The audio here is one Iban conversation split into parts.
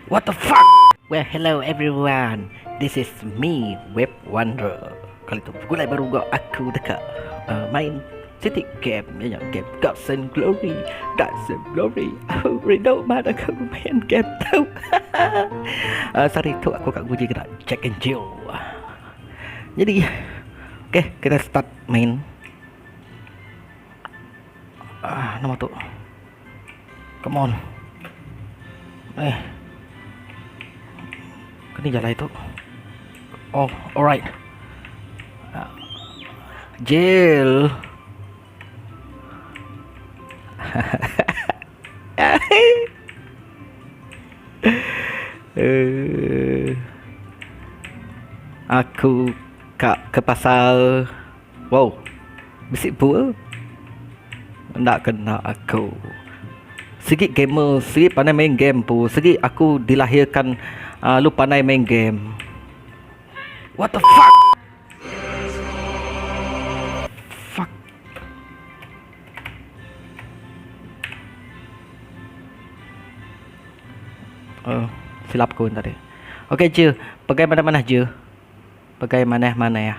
What the fuck? Well hello everyone. This is me Web Wonder. Kali tu begulai baru enggau aku deka uh, main siti game iya nya game Gods and Glory. Gods and Glory. Oh, rindu mat aku main game tu. uh, sehari tu aku ka nguji kena Jack and Jill. Jadi okay, kita start main. Ah, nama tu. Come on. Eh. Kini jalai tu. Oh, alright. Ah, Jill. Eh. Aku ka ke pasar. Wow. Bisi pul. Enda kena aku. Sigi gamer, sigi pandai main game pu. Sigi aku dilahirkan uh, lu pandai main game. What the fuck? Fuck. Oh, silap aku tadi. Okay, je. Pegai mana-mana je. Pegai manah-manah.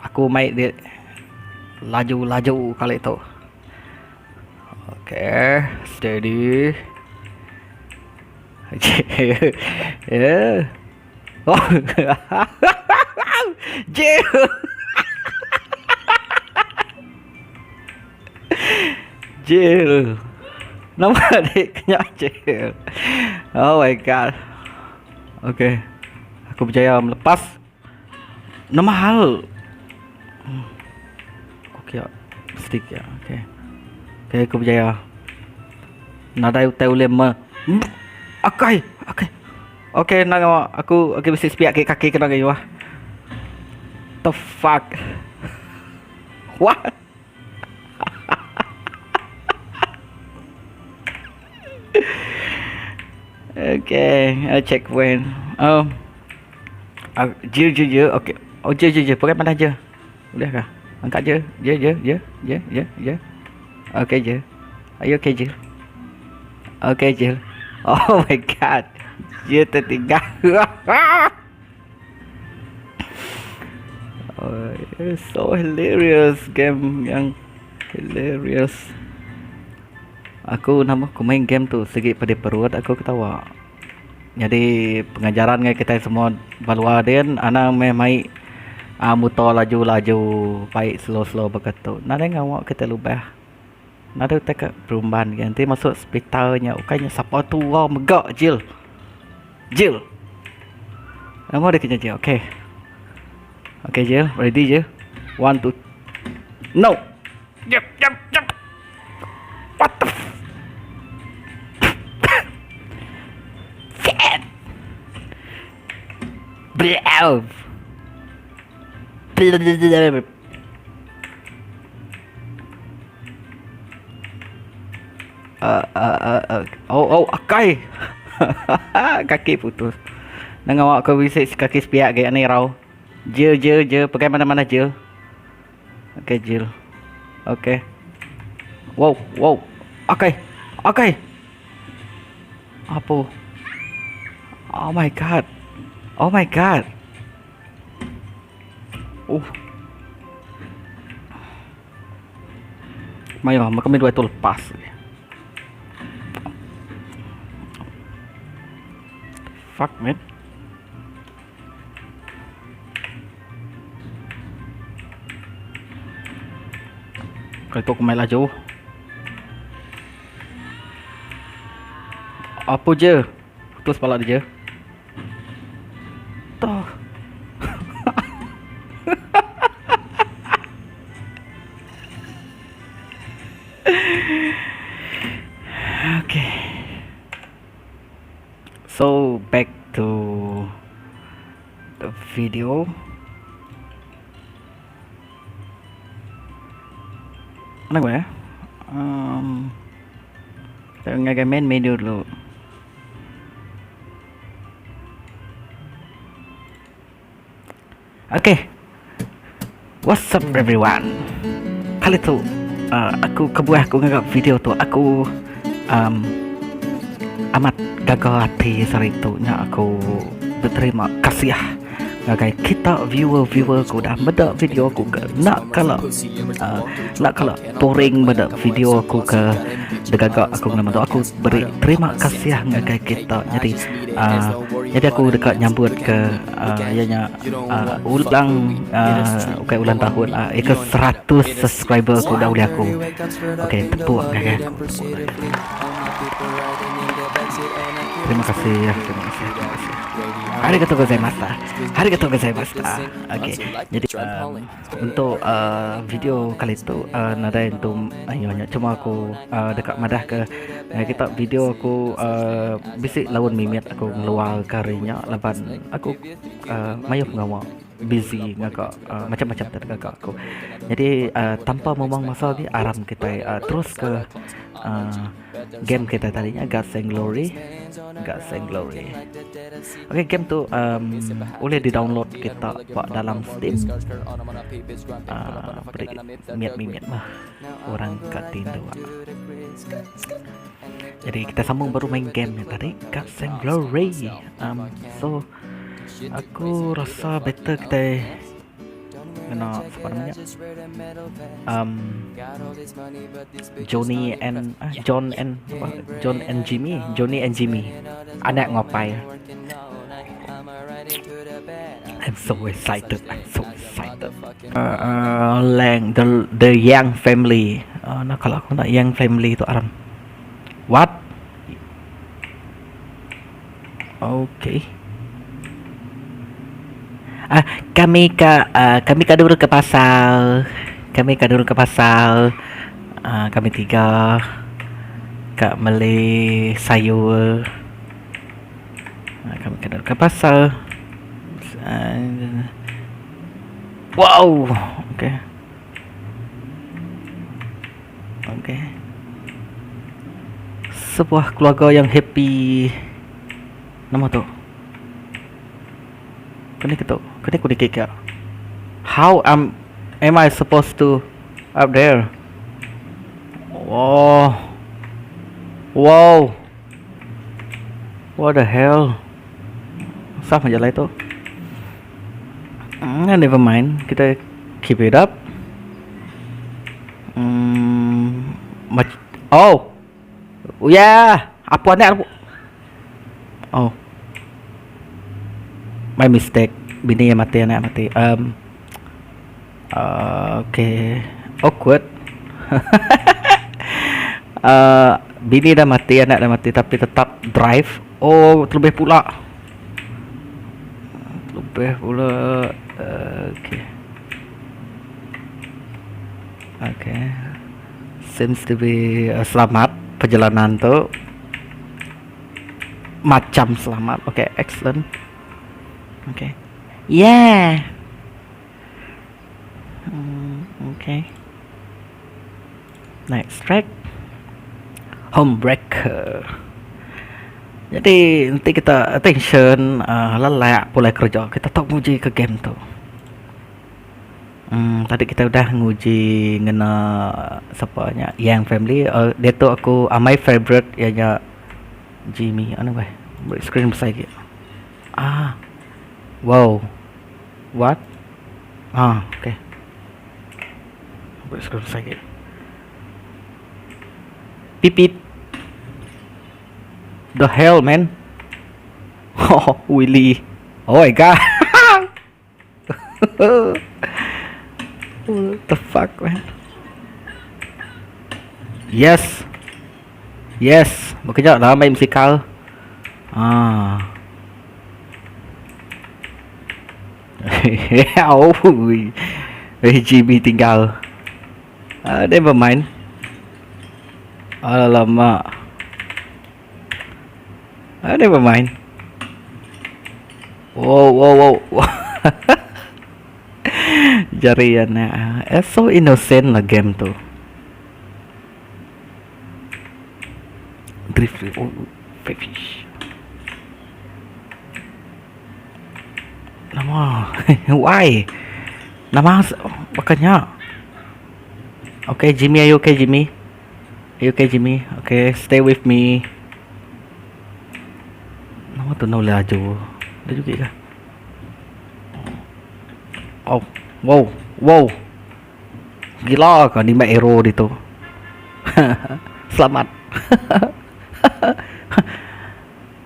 Aku mai dia laju-laju kali tu. Okay, steady. Okay. Yeah. Oh. Jill. Jill. Nama adik kenya Jill. Oh my god. Okay. Aku berjaya melepas. Nama hal. Hmm. Aku kira stick ya. Okay. Okay, aku berjaya. Nadai utai ulih me. Akai, akai. Okay, nak aku okay bisi sepiak ke kaki kena gayu ah. The fuck? What? Okay, I check when. Oh. Uh, je je je. Okay. Oh je je je. Pakai pandai je. Boleh kah? Angkat je. Je je je je je je. Okay je. Are you okay je? Okay je. Oh my god. Je tertinggal. oh, it's so hilarious game yang hilarious. Aku nama aku main game tu sigi pedih perut aku ketawa. Nyadi pengajaran ngagai kitai semua ba luar din anang meh mai uhh muto laju laju bai slow slow baka tu. Nadai ngawa kitai lubah. Nadai utai ka berumban agi enti masu sepital nya ukai nya sapa tua mega jil. Jil. Nama deh kinya jil okay. Okay jil ready jil. One two no. Jap jap jap. What the f- Shit. Blah. Uh, uh, uh, uh. Oh, oh, akai. kaki putus. Nang awak ke bisi kaki sepiak gaya ni rau. Je je je pakai mana-mana je. Okay, Jill. Okay. Wow, wow. Okay. Okay. Apa? Oh my god. Oh my god. Oh. Mayo, kami dua itu lepas. Fuck, man. Kali tu aku main laju. Apa je? Putus pala dia je. Toh. okay. So back to the video. Mana gue ya? Um, kita ngagai main menu dulu. Okay. What's up everyone? Kali tu uh, aku kebuah aku ngaga video tu aku um, Amat gaga ati saritu nya aku beterima kasih ngagai kita viewer-viewer ke udah meda video aku ke enda kala uhh enda kala boring meda video aku ke digaga aku ngelama tu aku beri terima kasih ngagai kita nyadi uhh nyadi aku deka nyambut ke uhh iya nya uhh ulang uhh ukai ulang tahun uhh ika seratus subscriber ke udah ulih aku. Okey tepuk ngagai aku tepuk ngagai aku. Terima kasih terima kasih terima kasih. Arigato gozaimashita. Arigato gozaimashita. Okey jadi um, untuk uh, video kali tu uh, nadai entu ayo nya cuma aku uh, deka madah ke uh, kita video aku uh, bisi laun mimit aku ngeluar ke hari nya laban aku uh, mayuh pengawa busy ngaga uhh macam macam ti digaga aku. Jadi uhh tanpa membuang masa agi aram kitai uhh terus ke uhh game kitai tadi nya Guts and Glory, Guts and Glory. Okay game tu uhh ulih di download kita ba dalam steam uhh beri mimit mimit mah orang ka tindu. Jadi kita sambung baru main game nya tadi Guts and Glory uhh so. Aku rasa better kitai ngena sapa nama nya um Johnny and ah John and apa John and Jimmy Johnny and Jimmy anak enggau apai. I'm so excited I'm so excited. Uh, Lang the the Yang family. Uh, nah kalau aku nak Yang family tu aram. What? Okay. Ah, kami ka uh, kami ka dulu ke pasar. Kami ka dulu ke pasar. Uh, kami tiga ka meli sayur. Uh, kami ka dulu ke pasar. Uh, wow. Okay. Okay. Sebuah keluarga yang happy. Nama tu. Kena ke tu? Kena ku dikit ke? How am am I supposed to up there? Oh. Wow. What the hell? Sah majalai tu. Mm, never mind. Kita keep it up. Hmm, oh. Oh yeah. Apa anak aku? Oh. My mistake. Bini yang mati anak mati. Um uh, okay. Awkward. uh, bini dah mati, anak dah mati tapi tetap drive. Oh, terlebih pula. Terlebih pula. Uh, okay. Okay. Seems to be uh, selamat perjalanan tu. Macam selamat. Okay, excellent. Okay. Yeah. Hmm, okay. Next track. Homebreaker. Jadi nanti kita attention uh, lelak pulai kerja kita tak nguji ke game tu. Hmm, tadi kita udah nguji ngena sapa nya Yang family uh, dia tu aku uh, my favorite iya nya Jimmy anu bah beri screen besar lagi. Ah. Wow. What? Ah, okay. Beri screen besar lagi. Pipit. The hell man. Oh, Willy. Oh my god. What the fuck man Yes Yes Bekerja lah main musikal Ah Oh Jimmy tinggal uh, Never mind Alamak Ah, never mind. Wow, wow, wow. Jari anak. It's so innocent lah game tu. Drift. Oh, fish. Nama. Why? Nama makanya. Okay, Jimmy, are you okay, Jimmy? Are you okay, Jimmy? Okay, stay with me. Nama tu enda ulih laju. Laju agi kah. Oh, wow, wow. Gila ka nimbai arrow ditu. Selamat.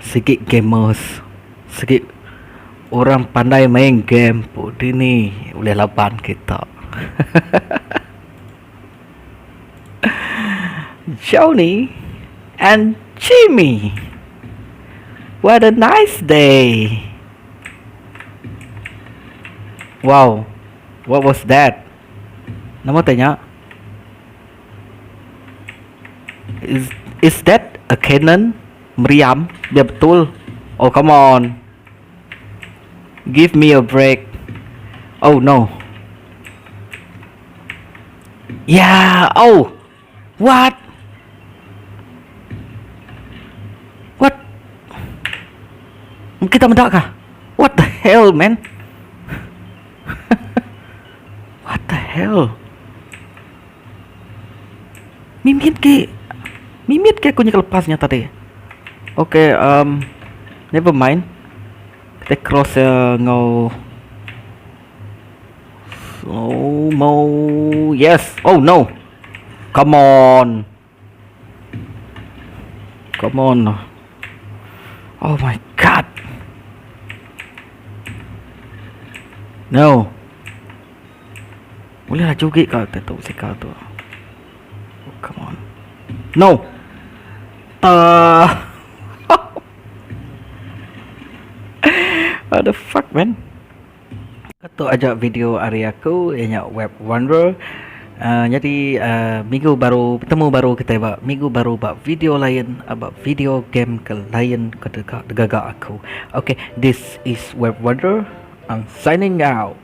Sigi gamers. Sigi orang pandai main game pun dini ulih laban kita. Johnny and Jimmy. What a nice day. Wow. What was that? Nama utai nya? Is is that a cannon? Meriam? Biar betul. Oh come on. Give me a break. Oh no. Yeah. Oh. What? What? Kita meda kah? What the hell, man? What the hell? Mimit ke? Mimit ke aku nya lepas nya tadi? Okay, um, never mind. Kita cross ya ngau Slow mo. Yes. Oh no. Come on. Come on. Oh my god. No. Boleh laju agi ka tu sikal tu. Oh, come on. No. Uh. What the fuck man? Tu aja video ari aku iya nya Web Wanderer. Uh, nyadi uh, minggu baru betemu baru kitai ba minggu baru ba video lain ba video game ke lain ke deka digaga aku. Okay, this is Web Wanderer. I'm signing out.